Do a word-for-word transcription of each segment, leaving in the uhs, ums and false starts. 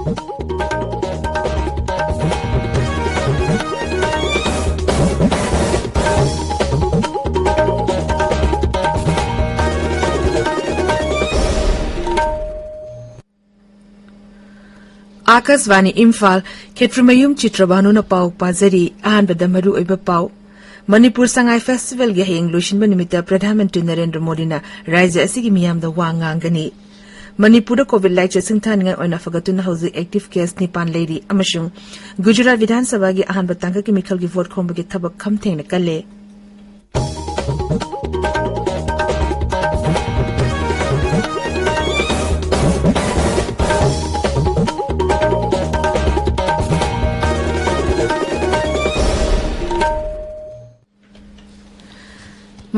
ꯑꯥꯀꯥꯁꯕꯥꯅꯤ ꯏꯝꯐꯥꯜ, ꯈꯦꯇ꯭ꯔꯤꯃꯌꯨꯝ ꯆꯤꯇ꯭ꯔꯕꯥꯅꯨꯅ ꯄꯥꯎ ꯄꯥꯖꯔꯤ꯫ ꯑꯍꯥꯟꯕꯗ ꯃꯔꯨꯑꯣꯏꯕ ꯄꯥꯎ꯫ ꯃꯅꯤꯄꯨꯔ ꯁꯉꯥꯏ ꯐꯦꯁꯇꯤꯚꯦꯜꯒꯤ ꯍꯌꯦꯡ ꯂꯣꯏꯁꯤꯟꯕ ꯅꯨꯃꯤꯠꯇ ꯄ꯭ꯔꯙꯥꯟ ꯃꯟꯇ꯭ꯔꯤ ꯅꯔꯦꯟꯗ꯭ꯔ ꯃꯣꯗꯤꯅ ꯔꯥꯖ꯭ꯌ ꯑꯁꯤꯒꯤ ꯃꯤꯌꯥꯝꯗ ꯋꯥ ꯉꯥꯡꯒꯅꯤ꯫ ꯃꯅꯤꯄꯨꯔꯗ ꯀꯣꯚꯤꯗ ꯂꯥꯏꯆꯠ ꯁꯤꯡꯊꯥꯅꯤꯡꯉꯥꯏ ꯑꯣꯏꯅ ꯐꯒꯠꯇꯨꯅ ꯍꯧꯖꯤꯛ ꯑꯦꯛꯇꯤꯚ ꯀꯦꯁ ꯅꯤꯄꯥꯟ ꯂꯩꯔꯤ ꯑꯃꯁꯨꯡ ꯒꯨꯖꯔꯥꯠ ꯕꯤꯙꯥꯟ ꯁꯚꯥꯒꯤ ꯑꯍꯥꯟꯕ ꯇꯥꯡꯀꯛꯀꯤ ꯃꯤꯈꯜꯒꯤ ꯚꯣꯠ ꯈꯣꯝꯕꯒꯤ ꯊꯕꯛ ꯈꯝ ꯊꯦꯡꯅ ꯀꯜꯂꯦ꯫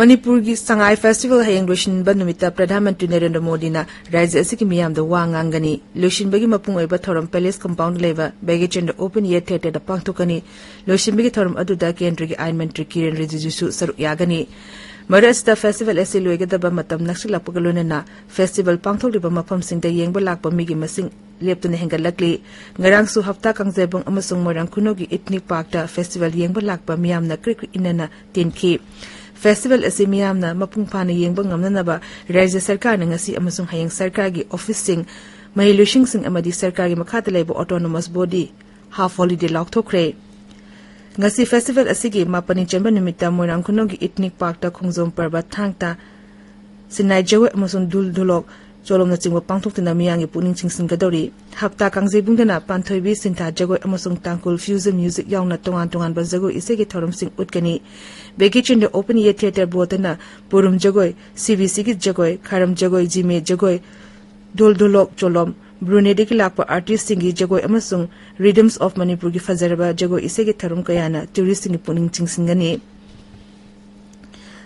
ꯃꯅꯤꯄꯨꯔꯒꯤ ꯁꯉꯥꯏ ꯐꯦꯁꯇꯤꯚꯦꯜ ꯍꯌꯦꯡ ꯂꯣꯏꯁꯤꯟꯕ ꯅꯨꯃꯤꯠꯇ ꯄ꯭ꯔꯙꯥꯟ ꯃꯟꯇ꯭ꯔꯤ ꯅꯔꯦꯟꯗ꯭ꯔ ꯃꯣꯗꯤꯅ ꯔꯥꯖ꯭ꯌ ꯑꯁꯤꯒꯤ ꯃꯤꯌꯥꯝꯗ ꯋꯥ ꯉꯥꯡꯒꯅꯤ꯫ ꯂꯣꯏꯁꯤꯟꯕꯒꯤ ꯃꯄꯨꯡ ꯑꯣꯏꯕ ꯊꯧꯔꯝ ꯄꯦꯂꯦꯁ ꯀꯝꯄꯥꯎꯟꯗ ꯂꯩꯕ ꯕꯦꯒꯦꯆꯟꯗ꯭ꯔ ꯑꯣꯄꯟ ꯏꯌꯔ ꯊꯤꯌꯦꯇꯔꯗ ꯄꯥꯡꯊꯣꯛꯀꯅꯤ꯫ ꯂꯣꯏꯁꯤꯟꯕꯒꯤ ꯊꯧꯔꯝ ꯑꯗꯨꯗ ꯀꯦꯟꯗ꯭ꯔꯒꯤ ꯑꯥꯏꯟ ꯃꯟꯇ꯭ꯔꯤ ꯀꯤꯔꯦꯟ ꯔꯤꯖꯤꯖꯨꯁꯨ ꯁꯔꯨꯛ ꯌꯥꯒꯅꯤ꯫ ꯃꯔꯛ ꯑꯁꯤꯗ ꯐꯦꯁꯇꯤꯚꯦꯜ ꯑꯁꯤ ꯂꯣꯏꯒꯗꯕ ꯃꯇꯝ ꯅꯛꯁꯤꯜꯂꯛꯄꯒ ꯂꯣꯏꯅꯅ ꯐꯦꯁꯇꯤꯚꯦꯜ ꯄꯥꯡꯊꯣꯛꯂꯤꯕ ꯃꯐꯝꯁꯤꯡꯗ ꯌꯦꯡꯕ ꯂꯥꯛꯄ ꯃꯤꯒꯤ ꯃꯁꯤꯡ ꯂꯦꯞꯇꯅ ꯍꯦꯟꯒꯠꯂꯛꯂꯤ꯫ ꯉꯔꯥꯡꯁꯨ ꯍꯞꯇꯥ ꯀꯥꯡꯖꯩꯕꯨꯡ ꯑꯃꯁꯨꯡ ꯃꯣꯏꯔꯥꯡ ꯈꯨꯅꯧꯒꯤ ꯏꯊꯅꯤꯛ ꯄꯥꯔꯛꯇ ꯐꯦꯁꯇꯤꯚꯦꯜ ꯌꯦꯡꯕ ꯂꯥꯛꯄ ꯃꯤꯌꯥꯝꯅ ꯀ꯭ꯔꯤꯛ ꯀ꯭ꯔꯤꯛ ꯏꯟꯅꯅ ꯇꯤꯟꯈꯤ꯫ ꯐꯦꯁꯇꯤꯚꯦꯜ ꯑꯁꯤ ꯃꯤꯌꯥꯝꯅ ꯃꯄꯨꯡ ꯐꯥꯅ ꯌꯦꯡꯕ ꯉꯝꯅꯅꯕ ꯔꯥꯖ꯭ꯌ ꯁꯔꯀꯥꯔꯅ ꯉꯁꯤ ꯑꯃꯁꯨꯡ ꯍꯌꯦꯡ ꯁꯔꯀꯥꯔꯒꯤ ꯑꯣꯐꯤꯁꯁꯤꯡ, ꯃꯍꯩꯂꯣꯏꯁꯪꯁꯤꯡ ꯑꯃꯗꯤ ꯁꯔꯀꯥꯔꯒꯤ ꯃꯈꯥꯗ ꯂꯩꯕ ꯑꯣꯇꯣꯅꯣꯃꯁ ꯕꯣꯗꯤ ꯍꯥꯐ ꯍꯣꯂꯤꯗꯦ ꯂꯥꯎꯊꯣꯛꯈ꯭ꯔꯦ꯫ ꯉꯁꯤ ꯐꯦꯁꯇꯤꯚꯦꯜ ꯑꯁꯤꯒꯤ ꯃꯥꯄꯟꯅꯤ ꯆꯟꯕ ꯅꯨꯃꯤꯠꯇ ꯃꯣꯏꯔꯥꯡ ꯈꯨꯅꯧꯒꯤ ꯏꯊꯅꯤꯛ ꯄꯥꯔꯛꯇ ꯈꯣꯡꯖꯣꯝ ꯄꯔꯕ, ꯊꯥꯡ ꯇꯥ, ꯁꯤꯟꯅꯥꯏ ꯖꯒꯣꯏ ꯑꯃꯁꯨꯡ ꯙꯨꯜ ꯙꯨꯂꯣꯛ ꯆꯣꯂꯣꯝꯅꯆꯤꯡꯕ ꯄꯥꯡꯊꯣꯛꯇꯨꯅ ꯃꯤꯌꯥꯝꯒꯤ ꯄꯨꯛꯅꯤꯡ ꯆꯤꯡꯁꯤꯟꯒꯗꯧꯔꯤ꯫ ꯍꯞꯇꯥ ꯀꯥꯡꯖꯩꯕꯨꯡꯗꯅ ꯄꯥꯟꯊꯣꯏꯕꯤ ꯁꯤꯟꯊꯥ ꯖꯒꯣꯏ ꯑꯃꯁꯨꯡ ꯇꯥꯡꯈꯨꯜ ꯐ꯭ꯌꯨꯖꯟ ꯃ꯭ꯌꯨꯖꯤꯛ ꯌꯥꯎꯅ ꯇꯣꯉꯥꯟ ꯇꯣꯉꯥꯟꯕ ꯖꯒꯣꯏ ꯏꯁꯩꯒꯤ ꯊꯧꯔꯝꯁꯤꯡ ꯎꯠꯀꯅꯤ꯫ ꯕꯦꯒꯦꯆꯟꯗ꯭ꯔ ꯑꯣꯄꯟ ꯏꯌꯔ ꯊꯤꯌꯦꯇꯔ ꯕꯣꯠꯇꯅ ꯄꯨꯔꯨꯝ ꯖꯒꯣꯏ, ꯁꯤ ꯕꯤ ꯁꯤꯒꯤ ꯖꯒꯣꯏ, ꯈꯥꯔꯝ ꯖꯒꯣꯏ, ꯖꯤꯃꯦ ꯖꯒꯣꯏ, ꯙꯣꯜ ꯙꯣꯂꯣꯛ ꯆꯣꯂꯣꯝ, ꯕ꯭ꯔꯨꯅꯦꯗꯒꯤ ꯂꯥꯛꯄ ꯑꯥꯔꯇꯤꯁꯁꯤꯡꯒꯤ ꯖꯒꯣꯏ ꯑꯃꯁꯨꯡ Rhythms of ꯃꯅꯤꯄꯨꯔꯒꯤ ꯐꯖꯔꯕ ꯖꯒꯣꯏ ꯏꯁꯩꯒꯤ ꯊꯧꯔꯝ ꯀꯌꯥꯅ ꯇꯨꯔꯤꯁꯁꯤꯡꯒꯤ ꯄꯨꯛꯅꯤꯡ ꯆꯤꯡꯁꯤꯟꯒꯅꯤ꯫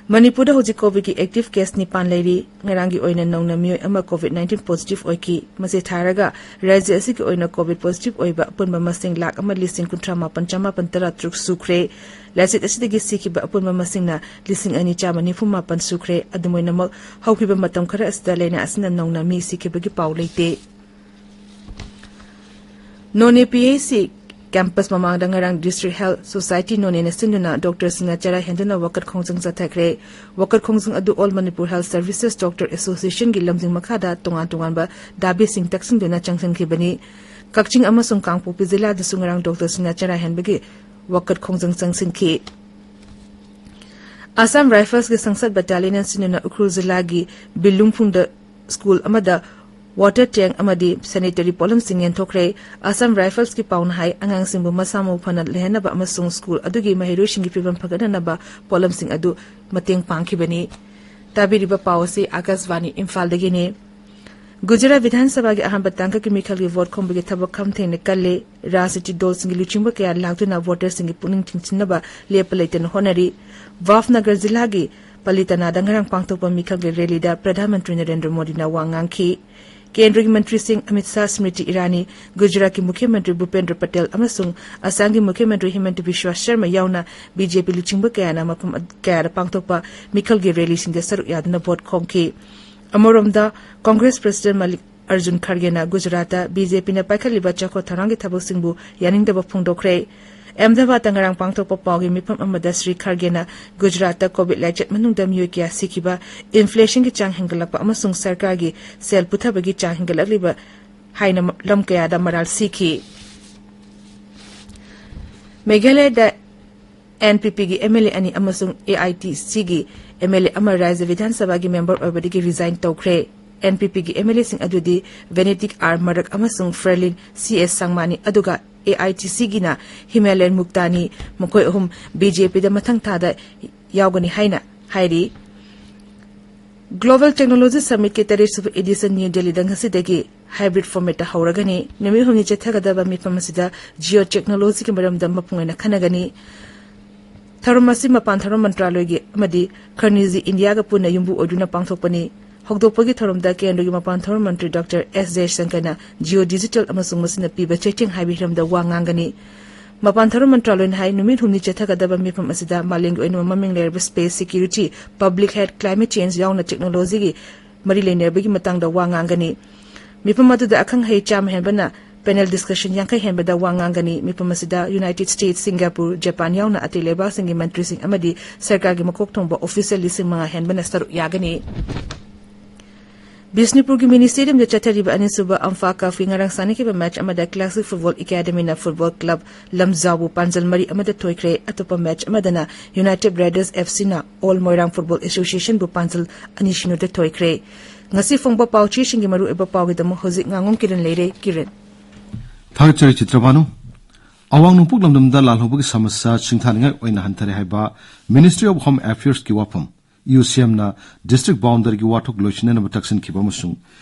ꯃꯅꯤꯄꯨꯔꯗ ꯍꯧꯖꯤꯛ ꯀꯣꯚꯤꯗꯀꯤ ꯑꯦꯛꯇꯤꯚ ꯀꯦꯁ ꯅꯤꯄꯥꯟ ꯂꯩꯔꯤ꯫ ꯉꯔꯥꯡꯒꯤ ꯑꯣꯏꯅ ꯅꯧꯅ ꯃꯤꯑꯣꯏ ꯑꯃ ꯀꯣꯚꯤꯗ ꯅꯥꯏꯟꯇꯤꯟ ꯄꯣꯖꯤꯇꯤꯚ ꯑꯣꯏꯈꯤ꯫ ꯃꯁꯤ ꯊꯥꯔꯒ ꯔꯥꯖ꯭ꯌ ꯑꯁꯤꯒꯤ ꯑꯣꯏꯅ ꯀꯣꯚꯤꯗ ꯄꯣꯖꯤꯇꯤꯚ ꯑꯣꯏꯕ ꯑꯄꯨꯟꯕ ꯃꯁꯤꯡ ꯂꯥꯈ ꯑꯃ ꯂꯤꯁꯤꯡ ꯀꯨꯟꯊ꯭ꯔꯥ ꯃꯥꯄꯟ ꯆꯃꯥꯄꯟ ꯇꯔꯥ ꯇꯔꯨꯛ ꯁꯨꯈ꯭ꯔꯦ꯫ ꯂꯥꯏꯆꯠ ꯑꯁꯤꯗꯒꯤ ꯁꯤꯈꯤꯕ ꯑꯄꯨꯟꯕ ꯃꯁꯤꯡꯅ ꯂꯤꯁꯤꯡ ꯑꯅꯤ ꯆꯥꯝꯃ ꯅꯤꯐꯨ ꯃꯥꯄꯟ ꯁꯨꯈ꯭ꯔꯦ꯫ ꯑꯗꯨꯝ ꯑꯣꯏꯅꯃꯛ, ꯍꯧꯈꯤꯕ ꯃꯇꯝ ꯈꯔ ꯑꯁꯤꯗ ꯂꯥꯏꯅꯥ ꯑꯁꯤꯅ ꯅꯧꯅ ꯃꯤ ꯁꯤꯈꯤꯕꯒꯤ ꯄꯥꯎ ꯂꯩꯇꯦ꯫ ꯅꯣꯅꯦ ꯄꯤ ꯑꯩꯆ ꯁꯤ ꯀꯦꯝꯄꯁ ꯃꯃꯥꯡꯗ ꯉꯔꯥꯡ District Health Society ꯅꯣꯅꯦꯅ ꯁꯤꯟꯗꯨꯅ ꯗꯣꯛꯇꯔꯁꯤꯡꯅ ꯆꯔꯥ ꯍꯦꯟꯗꯨꯅ ꯋꯥꯀꯠ ꯈꯣꯡꯖꯪ ꯆꯠꯊꯈ꯭ꯔꯦ꯫ ꯋꯥꯀꯠ ꯈꯣꯡꯖꯪ ꯑꯗꯨ All Manipur Health Services Doctor Associationꯒꯤ ꯂꯝꯖꯤꯡ ꯃꯈꯥꯗ ꯇꯣꯉꯥꯟ ꯇꯣꯉꯥꯟꯕ ꯗꯥꯕꯤꯁꯤꯡ ꯇꯛꯁꯤꯟꯗꯨꯅ ꯆꯪꯁꯤꯟꯈꯤꯕꯅꯤ꯫ ꯀꯛꯆꯤꯡ ꯑꯃꯁꯨꯡ ꯀꯥꯡꯄꯣꯛꯄꯤ ꯖꯤꯂꯥꯗꯁꯨ ꯉꯔꯥꯡ ꯗꯣꯛꯇꯔꯁꯤꯡꯅ ꯆꯔꯥ ꯍꯦꯟꯕꯒꯤ ꯋꯥꯀꯠ ꯈꯣꯡꯖꯪ ꯆꯪꯁꯤꯟꯈꯤ꯫ ꯑꯁꯥꯝ ꯔꯥꯏꯐꯜꯁꯀꯤ ꯁꯪꯁꯠ ꯕꯠꯇꯥꯂꯤꯌꯟ ꯁꯤꯟꯗꯨꯅ ꯎꯈ꯭ꯔꯨꯜ ꯖꯤꯂꯥꯒꯤ ꯕꯤꯂꯨꯝꯐꯨꯡꯗ ꯁ꯭ꯀꯨꯜ ꯑꯃꯗ ꯋꯥꯇꯔ ꯇꯦꯡ ꯑꯃꯗꯤ ꯁꯦꯅꯤꯇꯔꯤ ꯄꯣꯠꯂꯝꯁꯤꯡ ꯌꯦꯟꯊꯣꯛꯈ꯭ꯔꯦ꯫ ꯑꯁꯥꯝ ꯔꯥꯏꯐꯜꯁꯀꯤ ꯄꯥꯎꯅ ꯍꯥꯏ, ꯑꯉꯥꯡꯁꯤꯡꯕꯨ ꯃꯁꯥ ꯃꯎ ꯐꯅ ꯂꯩꯍꯟꯅꯕ ꯑꯃꯁꯨꯡ ꯁ꯭ꯀꯨꯜ ꯑꯗꯨꯒꯤ ꯃꯍꯩꯔꯣꯏꯁꯤꯡꯒꯤ ꯐꯤꯕꯝ ꯐꯒꯠꯅꯅꯕ ꯄꯣꯠꯂꯝꯁꯤꯡ ꯑꯗꯨ ꯃꯇꯦꯡ ꯄꯥꯡꯈꯤꯕꯅꯤ꯫ ꯇꯥꯕꯤꯔꯤꯕ ꯄꯥꯎ ꯑꯁꯤ ꯑꯀꯥꯁꯕꯥꯅꯤ ꯏꯝꯐꯥꯜꯗꯒꯤꯅꯤ꯫ ꯒꯨꯖꯔꯥꯠ ꯕꯤꯙꯥꯟ ꯁꯚꯥꯒꯤ ꯑꯍꯥꯟꯕ ꯇꯥꯡꯀꯛꯀꯤ ꯃꯤꯈꯜꯒꯤ ꯚꯣꯠ ꯈꯣꯝꯕꯒꯤ ꯊꯕꯛ ꯈꯝ ꯊꯦꯡꯅ ꯀꯜꯂꯦ꯫ ꯔꯥꯖꯅꯤꯇꯤ ꯗꯜꯁꯤꯡꯒꯤ ꯂꯨꯆꯤꯡꯕ ꯀꯌꯥ ꯂꯥꯛꯇꯨꯅ ꯚꯣꯇꯔꯁꯤꯡꯒꯤ ꯄꯨꯛꯅꯤꯡ ꯆꯤꯡꯁꯤꯟꯅꯕ ꯂꯦꯞꯄ ꯂꯩꯇꯅ ꯍꯣꯠꯅꯔꯤ꯫ ꯚꯥꯚꯅꯒꯔ ꯖꯤꯂꯥꯒꯤ ꯄꯂꯤꯇꯥꯅꯥꯗ ꯉꯔꯥꯡ ꯄꯥꯡꯊꯣꯛꯄ ꯃꯤꯈꯜꯒꯤ ꯔꯦꯂꯤꯗ ꯄ꯭ꯔꯙꯥꯟ ꯃꯟꯇ꯭ꯔꯤ ꯅꯔꯦꯟꯗ꯭ꯔ ꯃꯣꯗꯤꯅ ꯋꯥ ꯉꯥꯡꯈꯤ꯫ ꯀꯦꯟꯗ꯭ꯔꯒꯤ ꯃꯟꯇ꯭ꯔꯤꯁꯤꯡ ꯑꯃꯤꯠ ꯁꯥꯍ, ꯁ꯭ꯃ꯭ꯔꯤꯇꯤ ꯏꯔꯥꯅꯤ, ꯒꯨꯖꯔꯥꯠꯀꯤ ꯃꯨꯈ꯭ꯌ ꯃꯟꯇ꯭ꯔꯤ ꯚꯨꯄꯦꯟꯗ꯭ꯔ ꯄꯇꯦꯜ ꯑꯃꯁꯨꯡ ꯑꯁꯥꯝꯒꯤ ꯃꯨꯈ꯭ꯌ ꯃꯟꯇ꯭ꯔꯤ ꯍꯤꯃꯟꯇ ꯕꯤꯁ꯭ꯋ ꯁꯔꯃ ꯌꯥꯎꯅ ꯕꯤ ꯖꯦ ꯄꯤ ꯂꯨꯆꯤꯡꯕ ꯀꯌꯥꯅ ꯃꯐꯝ ꯑꯗ-, ꯀꯌꯥꯗ ꯄꯥꯡꯊꯣꯛꯄ ꯃꯤꯈꯜꯒꯤ ꯔꯦꯂꯤꯁꯤꯡꯗ ꯁꯔꯨꯛ ꯌꯥꯗꯨꯅ ꯚꯣꯠ ꯈꯣꯝꯈꯤ꯫ ꯑꯃꯔꯣꯝꯗ, ꯀꯣꯡꯒ꯭ꯔꯦꯁ ꯄ꯭ꯔꯁꯤꯗꯦꯟꯠ ꯃꯜꯂꯤꯛ ꯑꯔꯖꯨꯟ ꯈꯔꯒꯦꯅ ꯒꯨꯖꯔꯥꯠꯇ ꯕꯤ ꯖꯦ ꯄꯤꯅ ꯄꯥꯏꯈꯠꯂꯤꯕ ꯆꯥꯎꯈꯠ ꯊꯧꯔꯥꯡꯒꯤ ꯊꯕꯛꯁꯤꯡꯕꯨ ꯌꯥꯅꯤꯡꯗꯕ ꯐꯣꯡꯗꯣꯛꯈ꯭ꯔꯦ꯫ ꯑꯍꯃꯗꯥꯕꯥꯗꯇ ꯉꯔꯥꯡ ꯄꯥꯡꯊꯣꯛꯄ ꯄꯥꯎꯒꯤ ꯃꯤꯐꯝ ꯑꯃꯗ ꯁ꯭ꯔꯤ ꯈꯔꯒꯦꯅ ꯒꯨꯖꯔꯥꯠꯇ ꯀꯣꯚꯤꯗ ꯂꯥꯏꯆꯠ ꯃꯅꯨꯡꯗ ꯃꯤꯑꯣꯏ ꯀꯌꯥ ꯁꯤꯈꯤꯕ, ꯏꯟꯐ꯭ꯂꯦꯁꯟꯒꯤ ꯆꯥꯡ ꯍꯦꯟꯒꯠꯂꯛꯄ ꯑꯃꯁꯨꯡ ꯁꯔꯀꯥꯔꯒꯤ ꯁꯦꯜ ꯄꯨꯊꯕꯒꯤ ꯆꯥꯡ ꯍꯦꯟꯒꯠꯂꯛꯂꯤꯕ ꯍꯥꯏꯅ ꯂꯝ ꯀꯌꯥꯗ ꯃꯔꯥꯜ ꯁꯤꯈꯤ꯫ ꯃꯦꯘꯥꯂꯌꯗ ꯑꯦꯟ ꯄꯤ ꯄꯤꯒꯤ ꯑꯦꯝ ꯑꯦꯜ ꯑꯦ ꯑꯅꯤ ꯑꯃꯁꯨꯡ ꯑꯦ ꯑꯥꯏ ꯇꯤ ꯁꯤꯒꯤ ꯑꯦꯝ ꯑꯦꯜ ꯑꯦ ꯑꯃ ꯔꯥꯖ꯭ꯌ ꯕꯤꯙꯥꯟ ꯁꯚꯥꯒꯤ ꯃꯦꯝꯕꯔ ꯑꯣꯏꯕꯗꯒꯤ ꯔꯤꯖꯥꯏꯟ ꯇꯧꯈ꯭ꯔꯦ꯫ ꯑꯦꯟ ꯄꯤ ꯄꯤꯒꯤ ꯑꯦꯝ ꯑꯦꯜ ꯑꯦꯁꯤꯡ ꯑꯗꯨꯗꯤ ꯚꯦꯅꯤꯇꯤꯛ ꯑꯥꯔ ꯃꯔꯛ ꯑꯃꯁꯨꯡ ꯐ꯭ꯔꯦꯂꯤꯟ ꯁꯤ ꯑꯦꯁ ꯁꯪꯃꯥꯅꯤ, ꯑꯗꯨꯒ ꯑꯦ ꯑꯥꯏ ꯇꯤ ꯁꯤꯒꯤꯅ ꯍꯤꯃꯥꯂꯌꯟ ꯃꯨꯛꯇꯥꯅꯤ, ꯃꯈꯣꯏ ꯑꯍꯨꯝ ꯕꯤ ꯖꯦ ꯄꯤꯗ ꯃꯊꯪ ꯊꯥꯗ ꯌꯥꯎꯒꯅꯤ ꯍꯥꯏꯅ ꯍꯥꯏꯔꯤ꯫ Global Technology Summitꯀꯤ ꯇꯔꯦꯠꯁꯨꯕ edition ꯅ꯭ꯌꯨ ꯗꯦꯜꯂꯤꯗ ꯉꯁꯤꯗꯒꯤ hybrid formatꯇ ꯍꯧꯔꯒꯅꯤ꯫ ꯅꯨꯃꯤꯠ ꯍꯨꯝꯅꯤ ꯆꯠꯊꯒꯗꯕ ꯃꯤꯐꯝ ꯑꯁꯤꯗ geotechnologyꯒꯤ ꯃꯔꯝꯗ ꯃꯄꯨꯡ ꯑꯣꯏꯅ ꯈꯟꯅꯒꯅꯤ꯫ ꯊꯧꯔꯝ ꯑꯁꯤ ꯃꯄꯥꯟ ꯊꯧꯔꯝ ꯃꯟꯇ꯭ꯔꯥꯂꯣꯏꯒꯤ ꯑꯃꯗꯤ ꯈꯔꯅꯤꯖꯤ ꯏꯟꯗꯤꯌꯥꯒ ꯄꯨꯟꯅ ꯌꯨꯝꯕꯨ ꯑꯣꯏꯗꯨꯅ ꯄꯥꯡꯊꯣꯛꯄꯅꯤ꯫ ꯍꯧꯗꯣꯛꯄꯒꯤ ꯊꯧꯔꯝꯗ ꯀꯦꯟꯗ꯭ꯔꯒꯤ ꯃꯄꯥꯟ ꯊꯧꯔꯝ ꯃꯟꯇ꯭ꯔꯤ ꯗꯣꯛꯇꯔ ꯑꯦꯁ ꯖꯌꯁꯪꯀꯔꯅ geo digital ꯑꯃꯁꯨꯡ ꯃꯁꯤꯅ ꯄꯤꯕ ꯆꯩꯊꯦꯡ ꯍꯥꯏꯕ ꯍꯤꯔꯝꯗ ꯋꯥ ꯉꯥꯡꯒꯅꯤ꯫ ꯃꯄꯥꯟ ꯊꯧꯔꯝ ꯃꯟꯇ꯭ꯔꯥꯂꯣꯏꯅ ꯍꯥꯏ, ꯅꯨꯃꯤꯠ ꯍꯨꯝꯅꯤ ꯆꯠꯊꯒꯗꯕ ꯃꯤꯐꯝ ꯑꯁꯤꯗ ꯃꯥꯂꯦꯝꯒꯤ ꯑꯣꯏꯅ ꯃꯃꯤꯡ ꯂꯩꯔꯕ space, security, public health, climate change ꯌꯥꯎꯅ technologyꯒꯤ ꯃꯔꯤ ꯂꯩꯅꯕꯒꯤ ꯃꯇꯥꯡꯗ ꯋꯥ ꯉꯥꯡꯒꯅꯤ꯫ ꯃꯤꯐꯝ ꯑꯗꯨꯗ ꯑꯈꯪ ꯑꯍꯩ ꯆꯥꯝꯃ ꯍꯦꯟꯕꯅ Panel discussion ꯌꯥꯡꯈꯩ ꯍꯦꯟꯕꯗ ꯋꯥ ꯉꯥꯡꯒꯅꯤ꯫ ꯃꯤꯐꯝ ꯑꯁꯤꯗ United States, Singapore, Japan ꯌꯥꯎꯅ ꯑꯇꯩ ꯂꯩꯕꯥꯛꯁꯤꯡꯒꯤ ꯃꯟꯇ꯭ꯔꯤꯁꯤꯡ ꯑꯃꯗꯤ ꯁꯔꯀꯥꯔꯒꯤ ꯃꯀꯣꯛ ꯊꯣꯡꯕ official ꯂꯤꯁꯤꯡ ꯃꯉꯥ ꯍꯦꯟꯕꯅ ꯁꯔꯨꯛ ꯌꯥꯒꯅꯤ꯫ ꯕꯤꯁꯅꯨꯄꯨꯔꯒꯤ ꯃꯤꯅꯤ ꯁ꯭ꯇꯦꯗꯤꯌꯝꯗ ꯆꯠꯊꯔꯤꯕ ꯑꯅꯤꯁꯨꯕ ꯑꯝꯐꯥ ꯀꯞꯀꯤ ꯉꯔꯥꯡ ꯁꯥꯟꯅꯈꯤꯕ ꯃꯦꯆ ꯑꯃꯗ Classic Football Academyꯅ ꯐꯨꯠꯕꯣꯜ ꯀ꯭ꯂꯕ ꯂꯝꯖꯥꯎꯕꯨ ꯄꯥꯟꯖꯜ ꯃꯔꯤ ꯑꯃꯗ ꯊꯣꯏꯈ꯭ꯔꯦ꯫ ꯑꯇꯣꯞꯄ ꯃꯦꯆ ꯑꯃꯗꯅ United Riders F Cꯅ All Moirang Football Associationꯕꯨ ꯄꯥꯟꯖꯜ ꯑꯅꯤ ꯁꯤꯅꯣꯗ ꯊꯣꯏꯈ꯭ꯔꯦ꯫ ꯉꯁꯤ ꯐꯣꯡꯕ ꯄꯥꯎꯆꯦꯁꯤꯡꯒꯤ ꯃꯔꯨꯑꯣꯏꯕ ꯄꯥꯎꯒꯤꯗꯃꯛ ꯍꯧꯖꯤꯛ ꯉꯥꯉꯣꯝ ꯀꯤꯔꯟ ꯂꯩꯔꯦ꯫ ꯀꯤꯔꯟ꯫ ꯊꯥꯒꯠꯆꯔꯤ ꯆꯤꯇ꯭ꯔꯕꯥꯅꯨ꯫ ꯑꯋꯥꯡ ꯅꯣꯡꯄꯣꯛ ꯂꯝꯗꯝꯗ ꯂꯥꯜꯍꯧꯕꯒꯤ ꯁꯃꯁ꯭ꯌꯥ ꯁꯤꯡꯊꯥꯅꯤꯡꯉꯥꯏ ꯑꯣꯏꯅ ꯍꯟꯊꯔꯦ ꯍꯥꯏꯕ Ministry of Home Affairsꯀꯤ ꯋꯥꯐꯝ꯫ ꯌꯨ ꯁꯤ ꯑꯦꯝꯅ district boundaryꯒꯤ ꯋꯥꯊꯣꯛ ꯂꯣꯏꯁꯤꯟꯅꯅꯕ ꯇꯛꯁꯤꯟꯈꯤꯕ ꯑꯃꯁꯨꯡ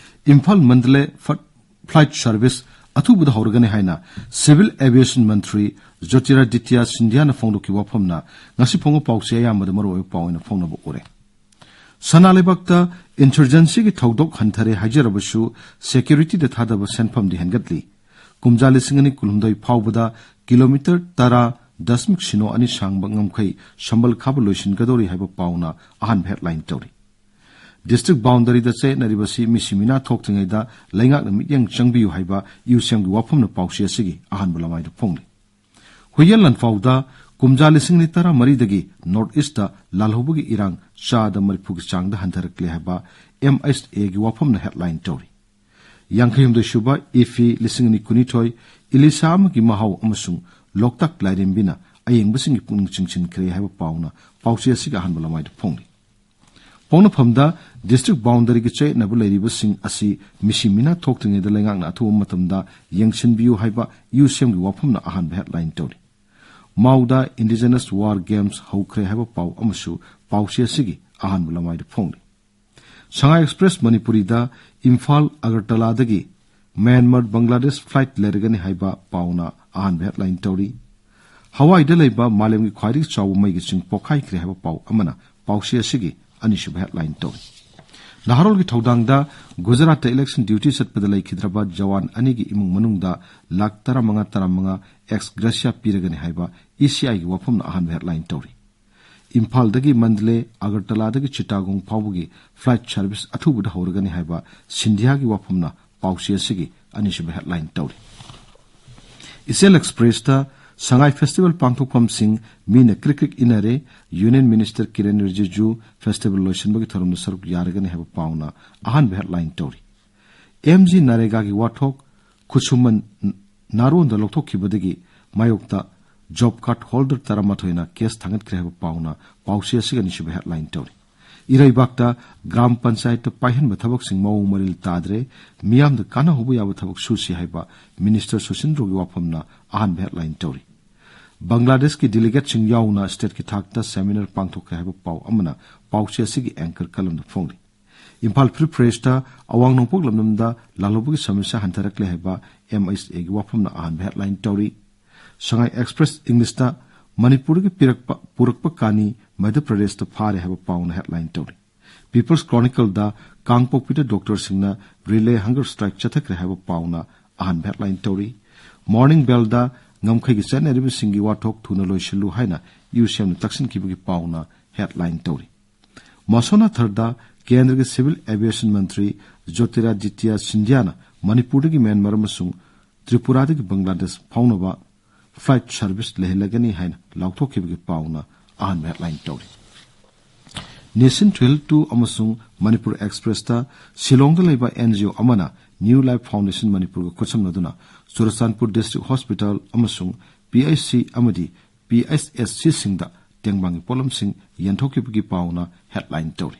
ꯏꯝꯐꯥꯜ ꯃꯟꯗꯂꯦ ꯐ-, flight service ꯑꯊꯨꯕꯗ ꯍꯧꯔꯒꯅꯤ ꯍꯥꯏꯅ Civil Aviation ꯃꯟꯇ꯭ꯔꯤ ꯖꯣꯇꯤꯔꯥꯗꯤꯇ꯭ꯌ ꯁꯤꯟꯙꯤꯌꯥꯅ ꯐꯣꯡꯗꯣꯛꯈꯤꯕ ꯋꯥꯐꯝꯅ ꯉꯁꯤ ꯐꯣꯡꯕ ꯄꯥꯎꯆꯦ ꯑꯌꯥꯝꯕꯗ ꯃꯔꯨꯑꯣꯏꯕ ꯄꯥꯎ ꯑꯣꯏꯅ ꯐꯣꯡꯅꯕ ꯎꯔꯦ꯫ ꯁꯅꯥ ꯂꯩꯕꯥꯛꯇ insurgencyꯒꯤ ꯊꯧꯗꯣꯛ ꯍꯟꯊꯔꯦ ꯍꯥꯏꯖꯔꯕꯁꯨ, securityꯗ ꯊꯥꯗꯕ ꯁꯦꯟꯐꯝꯗꯤ ꯍꯦꯟꯒꯠꯂꯤ꯫ ꯀꯨꯝꯖꯥ ꯂꯤꯁꯤꯡ ꯑꯅꯤ ꯀꯨꯟꯍꯨꯝꯗꯣꯏ ꯐꯥꯎꯕꯗ ꯀꯤꯂꯣꯃꯤꯇꯔ ꯇꯔꯥ ꯗꯁꯃꯤꯛ ꯁꯤꯅꯣ ꯑꯅꯤ ꯁꯥꯡꯕ ꯉꯝꯈꯩ ꯁꯝꯕꯜ ꯈꯥꯕ ꯂꯣꯏꯁꯤꯟꯒꯗꯧꯔꯤ ꯍꯥꯏꯕ ꯄꯥꯎꯅ ꯑꯍꯥꯟꯕ headline ꯇꯧꯔꯤ꯫ District boundaryꯗ ꯆꯌꯦꯠꯅꯔꯤꯕꯁꯤ ꯃꯤꯁꯤ ꯃꯤꯅꯥ ꯊꯣꯛꯇ꯭ꯔꯤꯉꯩꯗ ꯂꯩꯉꯥꯛꯅ ꯃꯤꯠꯌꯦꯡ ꯆꯪꯕꯤꯌꯨ ꯍꯥꯏꯕ ꯌꯨ ꯁꯤ ꯑꯦꯝꯒꯤ ꯋꯥꯐꯝꯅ ꯄꯥꯎꯆꯦ ꯑꯁꯤꯒꯤ ꯑꯍꯥꯟꯕ ꯂꯃꯥꯏꯗ ꯐꯣꯡꯂꯤ꯫ ꯍꯨꯏꯌꯦꯟ ꯂꯥꯟꯐꯥꯎꯗ ꯀꯨꯝꯖꯥ ꯂꯤꯁꯤꯡ ꯑꯅꯤ ꯇꯔꯥꯃꯔꯤꯗꯒꯤ North Eastꯇ ꯂꯥꯜꯍꯧꯕꯒꯤ ꯏꯔꯥꯡ ꯆꯥꯗ ꯃꯔꯤꯐꯨꯒꯤ ꯆꯥꯡꯗ ꯍꯟꯊꯔꯛꯂꯦ ꯍꯥꯏꯕ M H Aꯒꯤ ꯋꯥꯐꯝꯅ headline ꯇꯧꯔꯤ꯫ ꯌꯥꯡꯈꯩꯍꯨꯝꯗꯣꯏ ꯁꯨꯕ IFFI ꯂꯤꯁꯤꯡ ꯑꯅꯤ ꯀꯨꯟꯅꯤꯊꯣꯏ, ꯏꯂꯤꯁꯥ ꯑꯃꯒꯤ ꯃꯍꯥꯎ ꯑꯃꯁꯨꯡ ꯂꯣꯛꯇꯥꯛ ꯂꯥꯏꯔꯦꯝꯕꯤꯅ ꯑꯌꯦꯡꯕꯁꯤꯡꯒꯤ ꯄꯨꯛꯅꯤꯡ ꯆꯤꯡꯁꯤꯟꯈ꯭ꯔꯦ ꯍꯥꯏꯕ ꯄꯥꯎꯅ ꯄꯥꯎꯆꯦ ꯑꯁꯤꯒꯤ ꯑꯍꯥꯟꯕ ꯂꯃꯥꯏꯗ ꯐꯣꯡꯂꯤ꯫ ꯄꯣꯛꯅꯐꯝꯗ district boundaryꯒꯤ ꯆꯌꯦꯠꯅꯕ ꯂꯩꯔꯤꯕꯁꯤꯡ ꯑꯁꯤ ꯃꯤꯁꯤ ꯃꯤꯅꯥ ꯊꯣꯛꯇ꯭ꯔꯤꯉꯩꯗ ꯂꯩꯉꯥꯛꯅ ꯑꯊꯨꯕ ꯃꯇꯝꯗ ꯌꯦꯡꯁꯤꯟꯕꯤꯌꯨ ꯍꯥꯏꯕ ꯌꯨ ꯁꯤ ꯑꯦꯝꯒꯤ ꯋꯥꯐꯝꯅ ꯑꯍꯥꯟꯕ headline ꯇꯧꯔꯤ꯫ ꯃꯥꯎꯗ Indigenous War Games ꯍꯧꯈ꯭ꯔꯦ ꯍꯥꯏꯕ ꯄꯥꯎ ꯑꯃꯁꯨ ꯄꯥꯎꯆꯦ ꯑꯁꯤꯒꯤ ꯑꯍꯥꯟꯕ ꯂꯃꯥꯏꯗ ꯐꯣꯡꯂꯤ꯫ Shanghai Express ꯃꯅꯤꯄꯨꯔꯤꯗ ꯏꯝꯐꯥꯜ ꯑꯒꯔꯇꯂꯥꯗꯒꯤ ꯃ꯭ꯌꯥꯟꯃꯥꯔ ꯕꯪꯒ꯭ꯂꯥꯗꯦꯁ flight ꯂꯩꯔꯒꯅꯤ ꯍꯥꯏꯕ ꯄꯥꯎꯅ ꯑꯍꯥꯟꯕ headline ꯇꯧꯔꯤ꯫ ꯍꯋꯥꯏꯗ ꯂꯩꯕ ꯃꯥꯂꯦꯝꯒꯤ ꯈ꯭ꯋꯥꯏꯗꯒꯤ ꯆꯥꯎꯕ ꯃꯩꯒꯤ ꯆꯤꯡ ꯄꯣꯛꯈꯥꯏꯈ꯭ꯔꯦ ꯍꯥꯏꯕ ꯄꯥꯎ ꯑꯃꯅ ꯄꯥꯎꯆꯦ ꯑꯁꯤꯒꯤ ꯑꯅꯤꯁꯨꯕ headline ꯇꯧꯔꯤ꯫ ꯅꯍꯥꯔꯣꯜꯒꯤ ꯊꯧꯗꯥꯡꯗ ꯒꯨꯖꯔꯥꯠꯇ election duty ꯆꯠꯄꯗ ꯂꯩꯈꯤꯗ꯭ꯔꯕ ꯖꯋꯥꯟ ꯑꯅꯤꯒꯤ ꯏꯃꯨꯡ ꯃꯅꯨꯡꯗ ꯂꯥꯈ ꯇꯔꯥꯃꯉꯥ ꯇꯔꯥꯃꯉꯥ ex gratia ꯄꯤꯔꯒꯅꯤ ꯍꯥꯏꯕ ECIꯒꯤ ꯋꯥꯐꯝꯅ ꯑꯍꯥꯟꯕ headline ꯇꯧꯔꯤ꯫ ꯏꯝꯐꯥꯜꯗꯒꯤ ꯃꯟꯗꯂꯦ, ꯑꯒꯔꯇꯂꯥꯗꯒꯤ ꯆꯤꯇꯥꯒꯣꯡ ꯐꯥꯎꯕꯒꯤ flight service ꯑꯊꯨꯕꯗ ꯍꯧꯔꯒꯅꯤ ꯍꯥꯏꯕ ꯁꯤꯟꯙꯤꯌꯥꯒꯤ ꯋꯥꯐꯝꯅ ꯄꯥꯎꯆꯦ ꯑꯁꯤꯒꯤ ꯑꯅꯤꯁꯨꯕ headline ꯇꯧꯔꯤ꯫ ꯏꯆꯦꯜ Expressꯇ ꯁꯉꯥꯏ Festival ꯄꯥꯡꯊꯣꯛꯐꯝꯁꯤꯡ ꯃꯤꯅ ꯀ꯭ꯔꯤꯛ ꯀ꯭ꯔꯤꯛ ꯏꯟꯅꯔꯦ, Union Minister ꯀꯤꯔꯦꯟ ꯔꯤꯖꯤꯖꯨ festival ꯂꯣꯏꯁꯤꯟꯕꯒꯤ ꯊꯧꯔꯝꯗ ꯁꯔꯨꯛ ꯌꯥꯔꯒꯅꯤ ꯍꯥꯏꯕ ꯄꯥꯎꯅ ꯑꯍꯥꯟꯕ headline ꯇꯧꯔꯤ꯫ ꯑꯦꯝ ꯖꯤ ꯅꯔꯦꯒꯥꯒꯤ ꯋꯥꯊꯣꯛ, ꯈꯨꯠꯁꯨꯃꯟ ꯅꯥꯔꯣꯟꯗ ꯂꯧꯊꯣꯛꯈꯤꯕꯗꯒꯤ ꯃꯥꯌꯣꯛꯇ job card holder ꯇꯔꯥꯃꯥꯊꯣꯏꯅ case ꯊꯥꯡꯒꯠꯈ꯭ꯔꯦ ꯍꯥꯏꯕ ꯄꯥꯎꯅ ꯄꯥꯎꯆꯦ ꯑꯁꯤꯒꯤ ꯑꯅꯤꯁꯨꯕ headline ꯇꯧꯔꯤ꯫ ꯏꯔꯩꯕꯥꯛꯇ ꯒ꯭ꯔꯥꯝ ꯄꯟꯆꯥꯌꯠꯇ ꯄꯥꯏꯍꯟꯕ ꯊꯕꯛꯁꯤꯡ ꯃꯑꯣꯡ ꯃꯔꯤꯜ ꯇꯥꯗ꯭ꯔꯦ, ꯃꯤꯌꯥꯝꯗ ꯀꯥꯟꯅꯍꯧꯕ ꯌꯥꯕ ꯊꯕꯛ ꯁꯨꯁꯤ ꯍꯥꯏꯕ Minister ꯁꯨꯁꯤꯟꯗ꯭ꯔꯣꯒꯤ ꯋꯥꯐꯝꯅ ꯑꯍꯥꯟꯕ headline ꯇꯧꯔꯤ꯫ ꯕꯪꯒ꯭ꯂꯥꯗꯦꯁꯀꯤ delegateꯁꯤꯡ ꯌꯥꯎꯅ stateꯀꯤ ꯊꯥꯛꯇ seminar ꯄꯥꯡꯊꯣꯛꯈ꯭ꯔꯦ ꯍꯥꯏꯕ ꯄꯥꯎ ꯑꯃꯅ ꯄꯥꯎꯆꯦ ꯑꯁꯤꯒꯤ anchor columnꯗ ꯐꯣꯡꯂꯤ꯫ ꯏꯝꯐꯥꯜ Free Pressꯇ ꯑꯋꯥꯡ ꯅꯣꯡꯄꯣꯛ ꯂꯝꯗꯝꯗ ꯂꯥꯜꯍꯧꯕꯒꯤ ꯁꯃꯁ꯭ꯌꯥ ꯍꯟꯊꯔꯛꯂꯦ ꯍꯥꯏꯕ M H Aꯒꯤ ꯋꯥꯐꯝꯅ ꯑꯍꯥꯟꯕ headline ꯇꯧꯔꯤ꯫ ꯁꯉꯥꯏ Express Englishꯇ ꯃꯅꯤꯄꯨꯔꯗꯒꯤ ꯄꯤꯔꯛꯄ, ꯄꯨꯔꯛꯄ ꯀꯥꯅꯤ ꯃꯙ꯭ꯌ ꯄ꯭ꯔꯗꯦꯁꯇ ꯐꯥꯔꯦ ꯍꯥꯏꯕ ꯄꯥꯎꯅ headline ꯇꯧꯔꯤ꯫ People's Chronicleꯗ ꯀꯥꯡꯄꯣꯛꯄꯤꯗ doctorꯁꯤꯡꯅ relay hunger strike ꯆꯠꯊꯈ꯭ꯔꯦ ꯍꯥꯏꯕ ꯄꯥꯎꯅ ꯑꯍꯥꯟꯕ headline ꯇꯧꯔꯤ꯫ Morning Bellꯗ ꯉꯝꯈꯩꯒꯤ ꯆꯠꯅꯔꯤꯕꯁꯤꯡꯒꯤ ꯋꯥꯊꯣꯛ ꯊꯨꯅ ꯂꯣꯏꯁꯤꯜꯂꯨ ꯍꯥꯏꯅ ꯏꯌꯨ ꯁꯤꯑꯦꯝꯅ ꯇꯛꯁꯤꯟꯈꯤꯕꯒꯤ ꯄꯥꯎꯅ headline ꯇꯧꯔꯤ꯫ ꯃꯁꯣꯅꯥꯊꯔꯗ ꯀꯦꯟꯗ꯭ꯔꯒꯤ civil aviation ꯃꯟꯇ꯭ꯔꯤ ꯖꯣꯇꯤꯔꯥꯗꯤꯇ꯭ꯌ ꯁꯤꯟꯙ꯭ꯌꯥꯅ ꯃꯅꯤꯄꯨꯔꯗꯒꯤ ꯃ꯭ꯌꯥꯟꯃꯥꯔ ꯑꯃꯁꯨꯡ ꯇ꯭ꯔꯤꯄꯨꯔꯥꯗꯒꯤ ꯕꯪꯒ꯭ꯂꯥꯗꯦꯁ ꯐꯥꯎꯅꯕ flight service ꯂꯩꯍꯜꯂꯒꯅꯤ ꯍꯥꯏꯅ ꯂꯥꯎꯊꯣꯛꯈꯤꯕꯒꯤ ꯄꯥꯎꯅ ꯑꯍꯥꯟꯕ headline ꯇꯧꯔꯤ꯫ Nation Twenty-two ꯑꯃꯁꯨꯡ Manipur Expressꯇ ꯁꯤꯂꯣꯡꯗ ꯂꯩꯕ N G O ꯑꯃꯅ New Life Foundation ꯃꯅꯤꯄꯨꯔꯒ ꯈꯨꯠꯁꯝꯅꯗꯨꯅ ꯆꯨꯔꯆꯥꯟꯄꯨꯔ District Hospital ꯑꯃꯁꯨꯡ P H C ꯑꯃꯗꯤ P H S Cꯁꯤꯡꯗ ꯇꯦꯡꯕꯥꯡꯒꯤ ꯄꯣꯠꯂꯝꯁꯤꯡ ꯌꯦꯟꯊꯣꯛꯈꯤꯕꯒꯤ ꯄꯥꯎꯅ headline ꯇꯧꯔꯤ꯫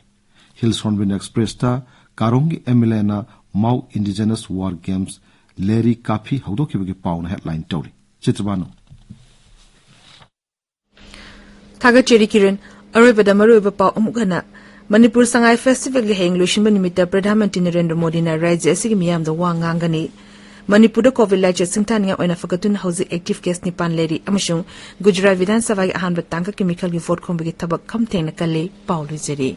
Hills Hornbill Expressꯇ ꯀꯥꯔꯣꯡꯒꯤ M L Aꯅ Mao Indigenous War Games ꯂꯦꯔꯤ ꯀꯥꯐꯤ ꯍꯧꯗꯣꯛꯈꯤꯕꯒꯤ ꯄꯥꯎꯅ headline ꯇꯧꯔꯤ꯫ ꯆꯤꯇ꯭ꯔꯕꯥꯅꯨ꯫ ꯊꯥꯒꯠꯆꯔꯤ ꯀꯤꯔꯟ꯫ ꯑꯔꯣꯏꯕꯗ ꯃꯔꯨꯑꯣꯏꯕ ꯄꯥꯎ ꯑꯃꯨꯛ ꯍꯟꯅ꯫ ꯃꯅꯤꯄꯨꯔ ꯁꯉꯥꯏ Festivalꯒꯤ ꯍꯌꯦꯡ ꯂꯣꯏꯁꯤꯟꯕ ꯅꯨꯃꯤꯠꯇ ꯄ꯭ꯔꯙꯥꯟ ꯃꯟꯇ꯭ꯔꯤ ꯅꯔꯦꯟꯗ꯭ꯔ ꯃꯣꯗꯤꯅ ꯔꯥꯖ꯭ꯌ ꯑꯁꯤꯒꯤ ꯃꯤꯌꯥꯝꯗ ꯋꯥ ꯉꯥꯡꯒꯅꯤ꯫ ꯃꯅꯤꯄꯨꯔꯗ COVID ꯂꯥꯏꯆꯠ ꯁꯤꯡꯊꯥꯅꯤꯡꯉꯥꯏ ꯑꯣꯏꯅ ꯐꯒꯠꯇꯨꯅ ꯍꯧꯖꯤꯛ active case ꯅꯤꯄꯥꯟ ꯂꯩꯔꯤ ꯑꯃꯁꯨꯡ ꯒꯨꯖꯔꯥꯠ ꯕꯤꯙꯥꯟ ꯁꯚꯥꯒꯤ ꯑꯍꯥꯟꯕ ꯇꯥꯡꯀꯛꯀꯤ ꯃꯤꯈꯜꯒꯤ vote ꯈꯣꯝꯕꯒꯤ ꯊꯕꯛ ꯈꯝ ꯊꯦꯡꯅ ꯀꯜꯂꯤ꯫ ꯄꯥꯎ ꯂꯣꯏꯖꯔꯤ꯫